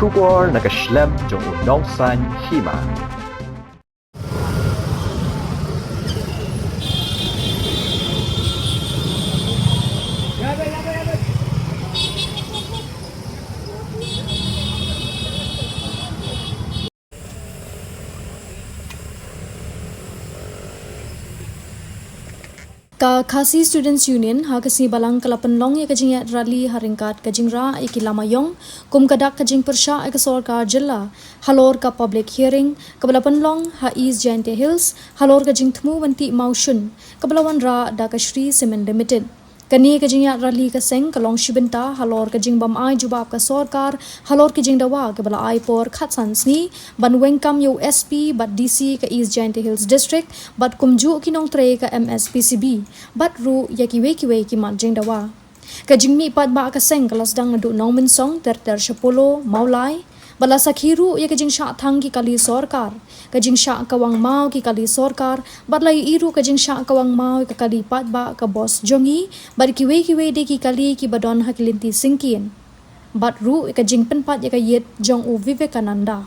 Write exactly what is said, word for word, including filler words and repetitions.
Khubor na ka shlem jong u nongsan hima. Ka Khasi Students Union ha ka sngi Balang ka la pynlong ïa ka jingïaid rally ha ryngkat ka jingrah ïa ki lama ïong kum ka dak ka jingpyrshah ïa ka sorkar jylla halor ka public hearing kaba la pynlong ha East Jaintia Hills halor ka jingthmu ban tih mawshun kaba la wanrah da ka Shree Cement Limited. Kane ka jingïaid rally ka seng ka long shi bynta halor ka jingbym ai jubab ka sorkar halor ka jingdawa kaba la ai por khatsan sngi ban weng kam ïa u S P bad D C ka East Jaintia Hills District bad kumjuh ki nongtrei ka M S P C B bad ruh ïa kiwei kiwei ki mat jingdawa. Ka jingmih paidbah ka seng ka la sdang naduh Nongmynsong ter ter sha Polo, Mawlai, bad la sakhi ruh ïa ka jingshah thang ki kali sorkar, ka jingshah kawang maw ki kali sorkar, bad la ïohi ruh ka jingshah kawang maw ïa ka kali paidbah ka boss jong ngi bad kiwei kiwei de ki kali kiba don ha ki lynti syngkien, bad ruh ïa ka jingpynpait ïa ka ïit jong u Vivekananda.